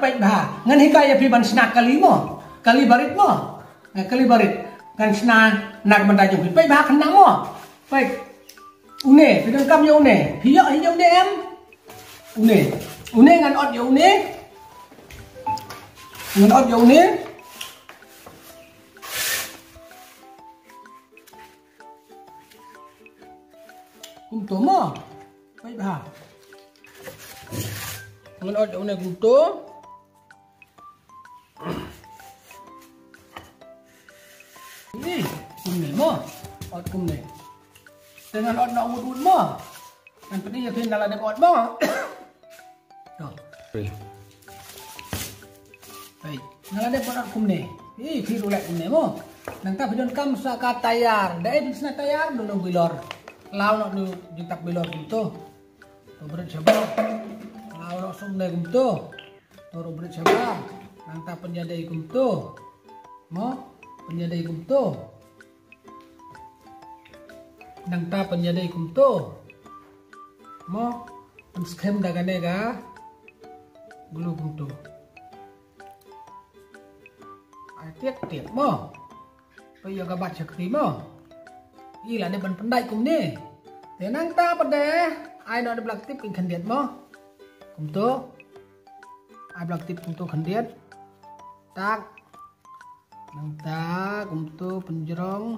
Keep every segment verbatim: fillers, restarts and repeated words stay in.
Peit bha. Ngan hikai ïa phi ban shna kali mo. Kali barit mo. Eh, kali barit. Ngan shna na ka bynta jong phi. Peit bha kane mo. Peit. Une, phi donkam ïa une. Phi ïoh ïa une em. Une. Une ngan ot ïa une. Ngan ot ïa une. Kumto mo. Peit bha. Ngan ot ïa une kumto. Ni, kumne mo. Ot kumne. Te ngan ot na wut wut mo. Ngan pynïa phin na la dep ot mo. To. Hei, na la dep ot kumne. Ih, phi ruh leh kumne mo. Nangta phi donkam sa ka tayar. Da ei phi sna tayar, duna bilor. Law noh nu jingtap bilor kumto. To bret shabar. Law noh sum ne kumto. To ruh bret shabar. Nangta pynïadei kumto. Mo, pynïadei kumto. Nangta pynïadei kumto. Mo, pynskhem da kane ka glue kumto. Ai tiak tiak mo. Peit ïa ka bat shakri mo. I la dep ban pyndait kumne. Te nangta pat de ai noh da bla ktip khyndiat mo. Kumto. Ai bla ktip kumto khyndiat. Tak. Nangta kumto pynjrong.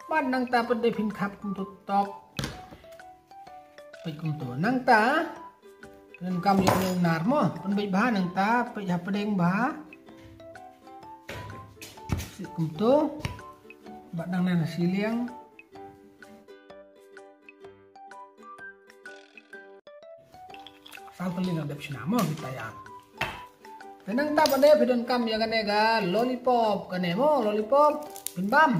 Bad nangta pat de phin khap kumto tok. Peit kumto. Nangta phin kam ïa u nar mo. Pynbeit bha nangta peit hapdeng bha. Sih kumto. Bad nangne na shiliang. Saw tylli nga dep shna mo ki tayar. Te nangta pat de phi donkam ïa kane ka lollipop kane mo, lollipop phin bam.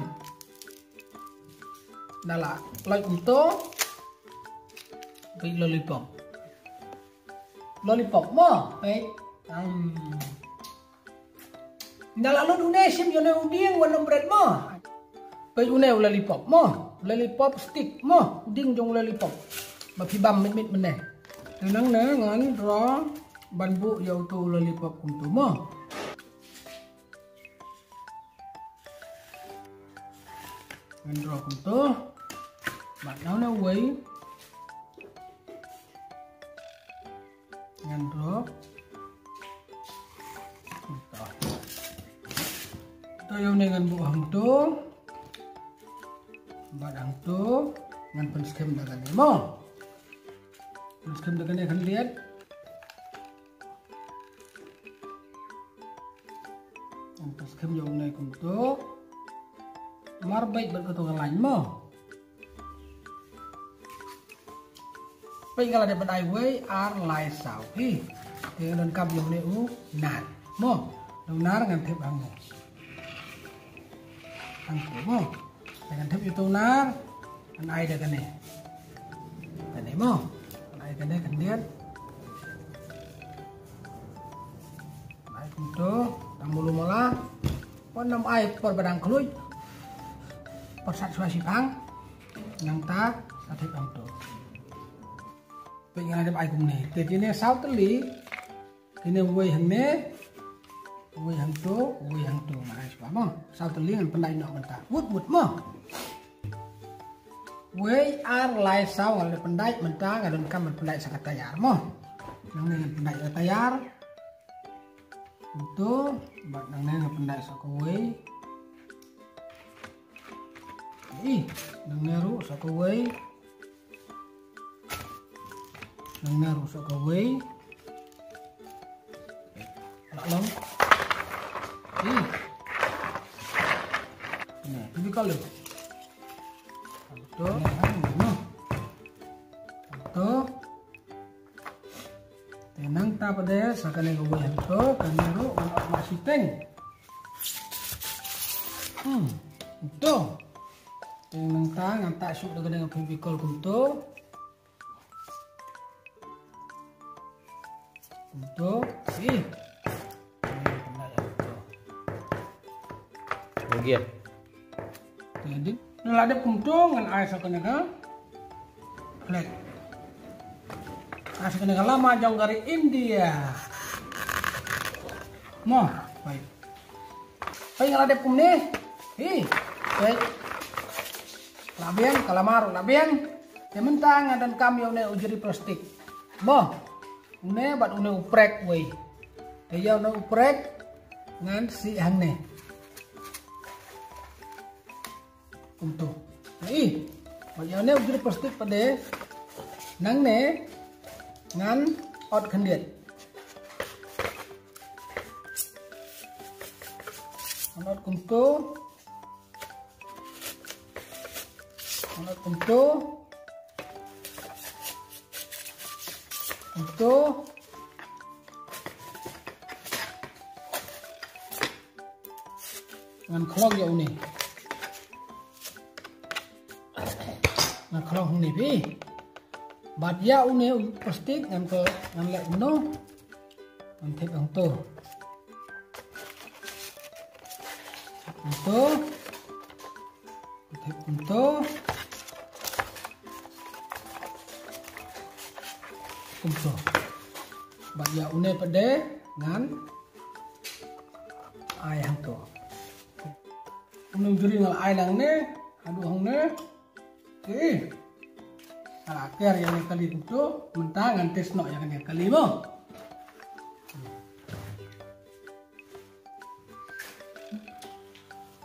Da la loit kumto. Peit lollipop. Lollipop mo, peit. Hmm. Nda la lut une shim ïa une u dieng wan ym bret mo. Peit une u lollipop mo. Lollipop stick mo. U dieng jong u lollipop. Ba phi bam mit mit mynne. Te nangne ngan draw ban buh ïa uto u lollipop kumto mo. Ngan draw kumto. Bad na une uwei. Ngan draw. To ïa une ngan buh hangto. Bad hangto ngan pynskhem da kane mo. Pynskhem da kane khyndiat. Ngan pynskhem ïa une kumto. Mar beit bad kato ka lain mo. Peit nga la dep ban ai wei ar lai saw. Hi. Te nga donkam ïa une u nar. Mo. Une u nar ngan thep hangne. Hangto mo. Te ngan thep ïa uto u nar. Ngan ai da kane. Kane mo. Ngan ai kane khyndiat. Ai kumto, dang mulu mala. Pon nam ai por ba dang khluit. Por sat shuwa shipang. Nangta, sa thep hangto. Peit nga la dep ai kumne. Te kine saw tylli. Kine uwei hangne. Uwei hangto, uwei hangto. Nga ai shuwa mo. Saw tylli ngan pyndait noh mynta. Wut wut mo. Wei ar lai saw nga la pyndait mynta nga donkam ban pyndait sa ka tayar mo. Nangne ngan pyndait ka tayar. Kumto, bad nangne ngan pyndait sa kawei. Ih, nangne ruh sa kawei. Nangne ruh sa kawei. Lah long. Ih. Nah, tu dikal tu. Betul. Nah, nah. Betul. Te nangta pat de sa kane kawei hangto, kane ruh ngan ot ma shiteng. Hmm, to. Te nangta ngan tah shuh da kane ka Fevicol kumto. Kumto, ih. Kane kane ïa kumto. Lagi ya? Te dip, na la dep kumto ngan ai sa kane ka. Flag. Nga shu kane ka lama jong ka ri India. Mo, peit. Peit nga la dep kumne. Hi, peit. La biang, ka lama ruh la biang. Te mynta nga donkam ïa une u jri plastik. Mo, une bad une u prek wei. Te ïa une u prek ngan sih hangne. Kumto. Ih, bad ïa une u jri plastik pat de. Nangne ngan ot khyndiat. Ngan ot kumto. Ngan ot kumto. Kumto. Ngan khlong ïa une. Ngan khlong hangne phi. Bad ïa une u plastik ngan ko, ngan leh kumno. Ngan thep hangto. Hangto. Ngan thep kumto. Kumto. Bad ïa une pat de ngan ai hangto. Une u jri nga la ai nangne, haduh hangne. Te nga la ker ïa kane kali kumto, mynta ngan test noh ïa kane kali mo.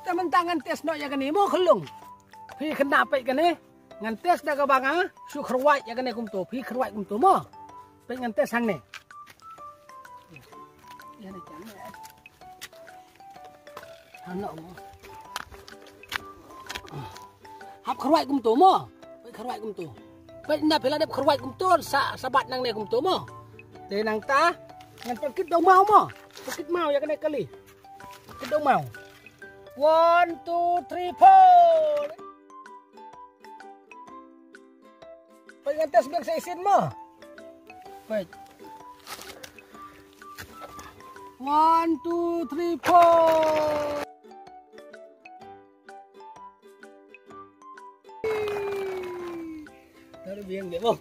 Te mynta ngan test noh ïa kane mo khyllung. Phi kynmaw peit kane, ngan test da kaba nga shu khrwai ïa kane kumto, phi khrwai kumto mo. Peit ngan test hangne. Hap khrwai kumto mo. Peit khrwai kumto. Peit na phi la dep khrwai kumto sa, sa bat nangne kumto mo. Te nangta ngan peit kit daw maw mo. Peit kit maw ïa kane kali. Kit daw maw. One, two, three, four. Peit ngan test biang sa shisien mo. Peit. One, two, three, four. Taruh biang dia mo.